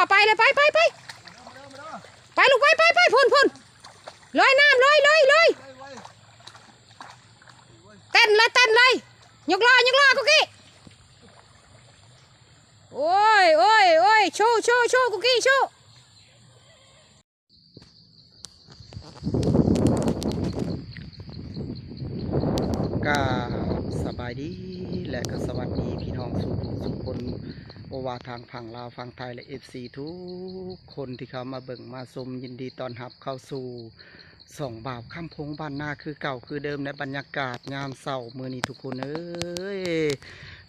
ໄປເລີຍ ໄປ ໄປ ໄປ ໄປລູກ ໄປ ໄປ ໄປ ພຸ້ນ ພຸ້ນ ລອຍນ້ຳ ລອຍ ລອຍ ລອຍ ເຕັ້ນເລີຍ ເຕັ້ນເລີຍ ຍົກລໍ້ ຍົກລໍ້ ກຸກກີ້ ໂອ້ຍ ໂອ້ຍ ໂອ້ຍ ໂຊ ໂຊ ໂຊ ກຸກກີ້ ໂຊ. ກາບສະບາຍດີ ແລະ ກໍສະຫວັດດີພີ່ນ້ອງສູ່ຜູ້ສູ່ຄົນ ບໍ່ວ່າທາງຝັ່ງລາວ ຝັ່ງໄທ ແລະ ເອຟຊີທຸກຄົນທີ່ເຂົ້າມາເບິ່ງມາຊົມ. ຍິນດີຕ້ອນຮັບເຂົ້າສູ່ຊ່ອງບ່າວຄຳພົງບ້ານນາຄືເກົ່າຄືເດີມ ໃນບັນຍາກາດຍາມເຊົ້າມື້ນີ້ທຸກຄົນເອີຍ.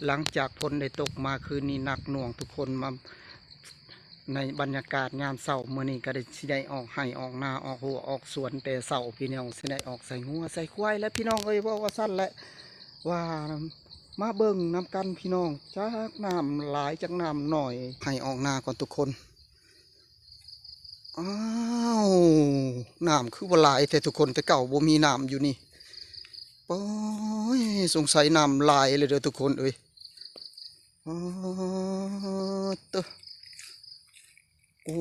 ຫຼັງຈາກຝົນໄດ້ຕົກມາຄືນນີ້ໜັກໜ່ວງ ທຸກຄົນມາ ໃນບັນຍາກາດຍາມເຊົ້າມື້ນີ້ກໍໄດ້ ຊິໄດ້ອອກໄຮ່ອອກນາ ອອກຮົ້ວອອກສວນແຕ່ເຊົ້າພີ່ນ້ອງ ຊິໄດ້ອອກໃສ່ງົວໃສ່ຄວາຍແຫຼະພີ່ນ້ອງເອີຍ ເວົ້າວ່າຊັ້ນແຫຼະ. ວ່າມາເບິ່ງນຳກັນພີ່ນ້ອງ ຈັກນ້ຳຫຼາຍຈັກນ້ຳໜ້ອຍ ໄຮ່ອອກນາກ່ອນທຸກຄົນ. ອ້າວ ນ້ຳຄືວ່າຫຼາຍແທ້ທຸກຄົນ ແຕ່ເກົ່າບໍ່ມີນ້ຳຢູ່ນີ້. ໂອ້ຍ ສົງໄສນ້ຳຫຼາຍເລີຍເດີທຸກຄົນເອີຍ. ອໍ ໂອ້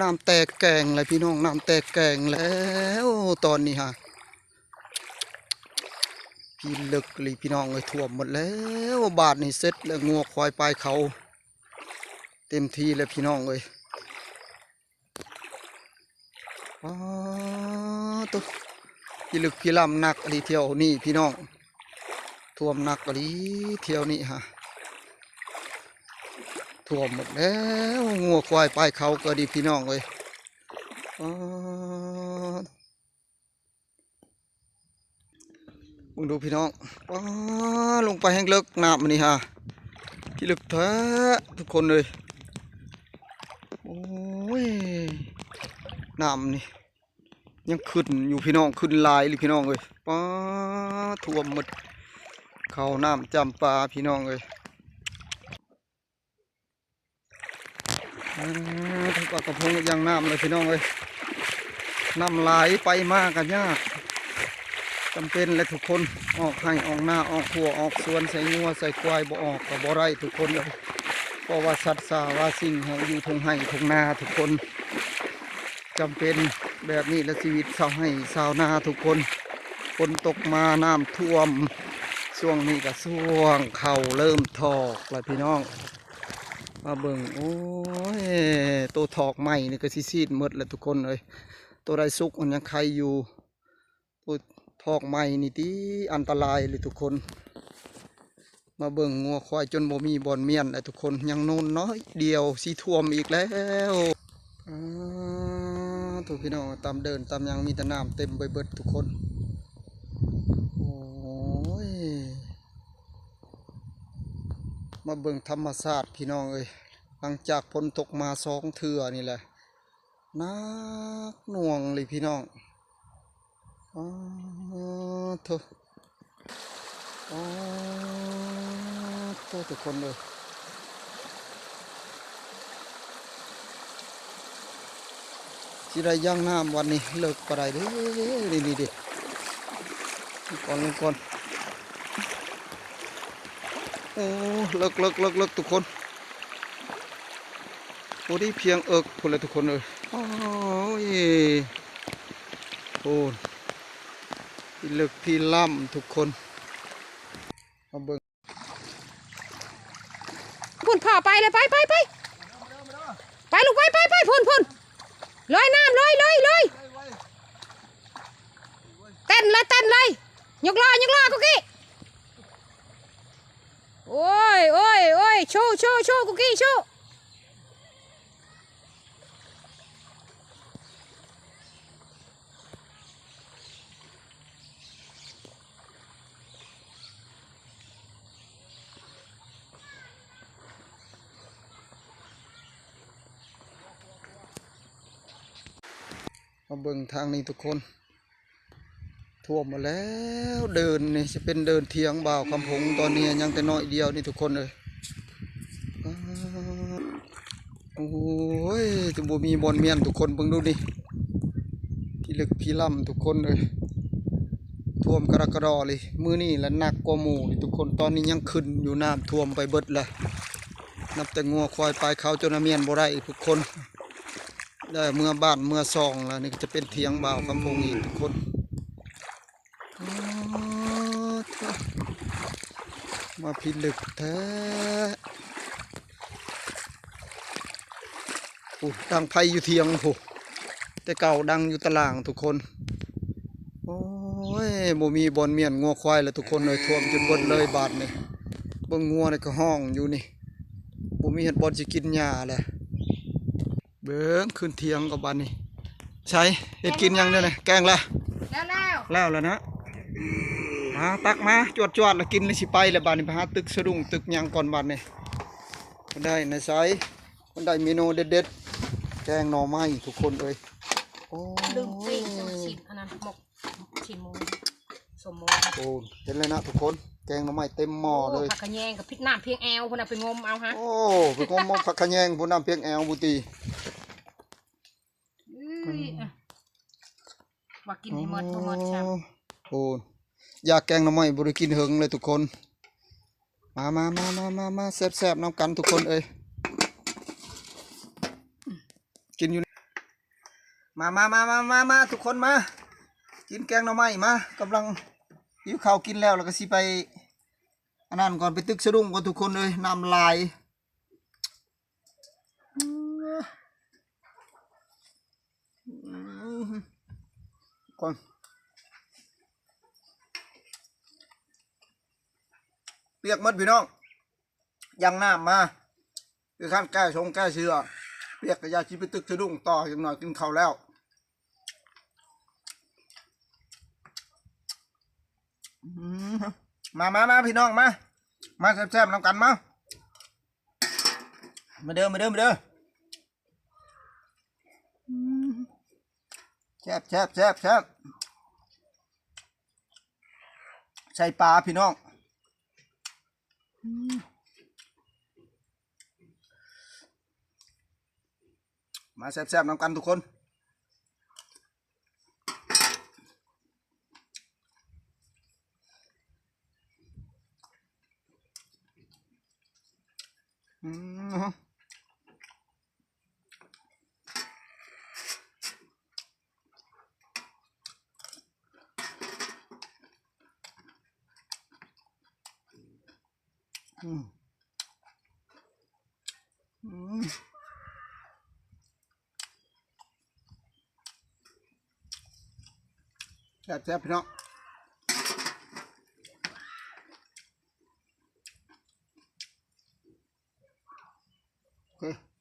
ນ້ຳແຕກແກງແລ້ວພີ່ນ້ອງ ນ້ຳແຕກແກງແລ້ວຕອນນີ້ຫາ ພີເລິກອີ່ຫຼີພີ່ນ້ອງເອີຍ ຖ້ວມໝົດແລ້ວ. ບາດນີ້ເສັດແລ້ວ ງົວຄວາຍປາຍເຂົາເຕັມທີ່ແລ້ວພີ່ນ້ອງເອີຍ. ອໍ ໂຕ ພິລຶກພິລຳໜັກອີ່ຫຼີທ່ຽວນີ້ພີ່ນ້ອງ ຖ້ວມໜັກອີ່ຫຼີ ທ່ຽວນີ້ຫາ ຖ້ວມໝົດແລ້ວ ງົວຄວາຍປາຍເຂົາກໍດີພີ່ນ້ອງເອີຍ. ອໍ ເບິ່ງດູພີ່ນ້ອງ ປ້າ ລົງໄປແຮ່ງເລິກ ນ້ຳອັນນີ້ຫາ ພິລຶກແທ້ທຸກຄົນເອີຍ. ໂອ້ຍ ນ້ຳນີ້ຍັງຂຶ້ນຢູ່ພີ່ນ້ອງ ຂຶ້ນຫຼາຍອີ່ຫຼີພີ່ນ້ອງເອີຍ. ປ້າ ຖ້ວມໝົດ ເຂົ້ານ້ຳຈຳປາພີ່ນ້ອງເອີຍ. ອ່າ ຖືວ່າກະພົງຢ່າງນ້ຳເລີຍພີ່ນ້ອງເອີຍ ນ້ຳຫຼາຍໄປມາກະຍາກ ຈຳເປັນແຫຼະທຸກຄົນ ອອກໄຮ່ອອກນາ ອອກຮົ້ວອອກສວນ ໃສ່ງົວໃສ່ຄວາຍ ບໍ່ອອກກະບໍ່ໄດ້ທຸກຄົນເອີຍ ເພາະວ່າສັດສາວາສິ່ງເຮົາຢູ່ທົ່ງໄຮ່ທົ່ງນາທຸກຄົນ ຈຳເປັນແບບນີ້ແຫຼະ ຊີວິດຊາວໄຮ່ຊາວນາທຸກຄົນ. ຝົນຕົກມານ້ຳຖ້ວມ ຊ່ວງນີ້ກະຊ່ວງເຂົ້າເລີ່ມຖອກແລ້ວພີ່ນ້ອງ. ມາເບິ່ງ ໂອ້ຍ ໂຕຖອກໃໝ່ນີ້ກະຊິຊີດໝົດແລ້ວທຸກຄົນເອີຍ ໂຕໄດ້ສຸກມັນຍັງໄຄຢູ່ ໂຕຖອກໃໝ່ນີ້ຕິອັນຕະລາຍເລີຍທຸກຄົນ. ມາເບິ່ງງົວຄວາຍຈົນບໍ່ມີບ່ອນມ້ຽນແລ້ວທຸກຄົນ ຍັງໂນນນ້ອຍດຽວ ຊິຖ້ວມອີກແລ້ວ. ອ້າ ໂທ້ ພີ່ນ້ອງ ຕາມເດີ່ນຕາມຫຍັງມີແຕ່ນ້ຳເຕັມໄປເບິດທຸກຄົນ. ໂອ້ຍ ມາເບິ່ງທຳມະຊາດພີ່ນ້ອງເອີຍ ຫຼັງຈາກຝົນຕົກມາສອງເທື່ອນີ້ແຫຼະ ໜັກໜ່ວງເລີຍພີ່ນ້ອງ. ອໍ ໂທ້ ອໍ ໂທ້ ທຸກຄົນເອີຍ ຊິໄດ້ຍ່າງນ້ຳວັນນີ້ ເລິກປານໃດເດ້ ນີ້ໆໆ ກ່ອນ ລົງກ່ອນ. ໂອ້ ເລິກໆໆໆ ທຸກຄົນ ໂອ້ ນີ້ພຽງເອິກພຸ້ນແຫຼະທຸກຄົນເອີຍ. ໂອ້ຍ ໂອ້ ພິລຶກພິລຳທຸກຄົນ ມາເບິ່ງ ພຸ້ນ ພາໄປເລີຍ ໄປ ໄປ ໄປ ໄປລູກ ໄປ ໄປ ໄປ ພຸ້ນ ພຸ້ນ ລອຍນ້ຳ ລອຍ ລອຍ ລອຍ ເຕັ້ນເລີຍ ເຕັ້ນເລີຍ ຍົກລໍ້ ຍົກລໍ້ ກຸກກີ້ ໂອ້ຍ ໂອ້ຍ ໂອ້ຍ ໂຊ ໂຊ ໂຊ ກຸກກີ້ ໂຊ. ມາເບິ່ງທາງນີ້ທຸກຄົນ ຖ້ວມໝົດແລ້ວ ເດີ່ນນີ້ຊິເປັນເດີ່ນຖຽງບ່າວຄຳພົງ ຕອນນີ້ຍັງແຕ່ໜ້ອຍດຽວນີ້ທຸກຄົນເອີຍ. ອ້າ ໂອ້ຍ ຈະບໍ່ມີບ່ອນມ້ຽນທຸກຄົນ ເບິ່ງດູນີ້ ພິລຶກພິລຳທຸກຄົນເອີຍ ຖ້ວມກະດະກະດໍເລີຍ. ມື້ນີ້ລະໜັກກວ່າໝູ່ນີ້ທຸກຄົນ ຕອນນີ້ຍັງຂຶ້ນຢູ່ ນ້ຳຖ້ວມໄປເບິດລະ. ນັບແຕ່ງົວຄວາຍປາຍເຂົ້າຈົນວ່າມ້ຽນບໍ່ໄດ້ທຸກຄົນ ໄດ້ເມືອບ້ານເມືອຊ່ອງແລ້ວ. ນີ້ກໍຈະເປັນຖຽງບ່າວຄຳພົງອີກທຸກຄົນ. ອໍ ມາພິລຶກແທ້. ໂອ້ ດັງໄຟຢູ່ຖຽງພຸ້ນ ແຕ່ເກົ່າດັງຢູ່ຕາລ່າງທຸກຄົນ. ໂອ້ຍ ບໍ່ມີບ່ອນມ້ຽນງົວຄວາຍແລ້ວທຸກຄົນເອີຍ ຖ້ວມຈົນເບິດເລີຍບາດນີ້. ເບິ່ງງົວນີ້ກໍຮ້ອງຢູ່ນີ້ ບໍ່ມີເຮັດບ່ອນຊິກິນຫຍ້າແລ້ວ. ເບິ່ງຂຶ້ນຖຽງກໍບາດນີ້. ໃສ ເຮັດກິນຫຍັງເດ້ນີ້? ແກງລະ? ແລ້ວ ແລ້ວ ແລ້ວລະນະ. ມາ ຕັກມາ ຈວດໆ ລະກິນລະຊິໄປລະບາດນີ້. ໄປຫາຕຶກສະດຸ້ງຕຶກຫຍັງກ່ອນບາດນີ້. ໄດ້ນະໃສ ມັນໄດ້ເມນູເດັດໆ ແກງໜໍ່ໄມ້ທຸກຄົນເອີຍ. ໂອ້ ລືມປີ້ງ ຊີ້ນ ອັນນັ້ນ ໝົກ ຊີ້ນໝູ ສົ້ມໝູ. ໂອ້ ເຫັນແລ້ວນະທຸກຄົນ ແກງໜໍ່ໄມ້ເຕັມໝໍ້ເລີຍ. ໂອ້ ຜັກຂະແຍງກໍພິດນ້ຳພຽງແອວພຸ້ນນະ ໄປງົມເອົາຮະ. ໂອ້ ໄປງົມເອົາຜັກຂະແຍງພຸ້ນ ນ້ຳພຽງແອວພຸ້ນຕິ. ເອີຍ ອືມ ວ່າກິນໃຫ້ໝົດບໍ່ໝົດຊ້ຳ. ໂອ້ ຢາກແກງໜໍ່ໄມ້ ບໍ່ໄດ້ກິນເຫິງເລີຍທຸກຄົນ. ມາ ມາ ມາ ມາ ມາ ແຊບໆ ນຳກັນທຸກຄົນເອີຍ. ກິນຢູ່ ມາ ມາ ມາ ມາ ມາ ມາ ທຸກຄົນມາ ກິນແກງໜໍ່ໄມ້ມາ. ກຳລັງຫິວເຂົ້າ ກິນແລ້ວ ແລ້ວກໍຊິໄປ ອັນນັ້ນກ່ອນ ໄປຕຶກສະດຸ້ງກ່ອນທຸກຄົນເອີຍ ນ້ຳລາຍ. ກ່ອນ ປຽກໝົດພີ່ນ້ອງ ຢ່າງນ້ຳມາ ຄືຂັ້ນແກ້ຊົງແກ້ເສື້ອ ປຽກກະຢ່າຊິໄປຕຶກສະດຸ້ງຕໍ່ ຢ່າງໜ້ອຍກິນເຂົ້າແລ້ວ. ອືມ ມາ ມາ ມາ ພີ່ນ້ອງມາ ມາແຊບໆ ນຳກັນມາ. ມາເດີ ມາເດີ ມາເດີ. ອືມ ແຊບ ແຊບ ແຊບ ແຊບ ໃສ່ປາພີ່ນ້ອງ. ອືມ ມາແຊບໆ ນຳກັນທຸກຄົນ. ອືມ ອືມ ອືມ ແຊບໆ ພີ່ນ້ອງ ໂອເຄ.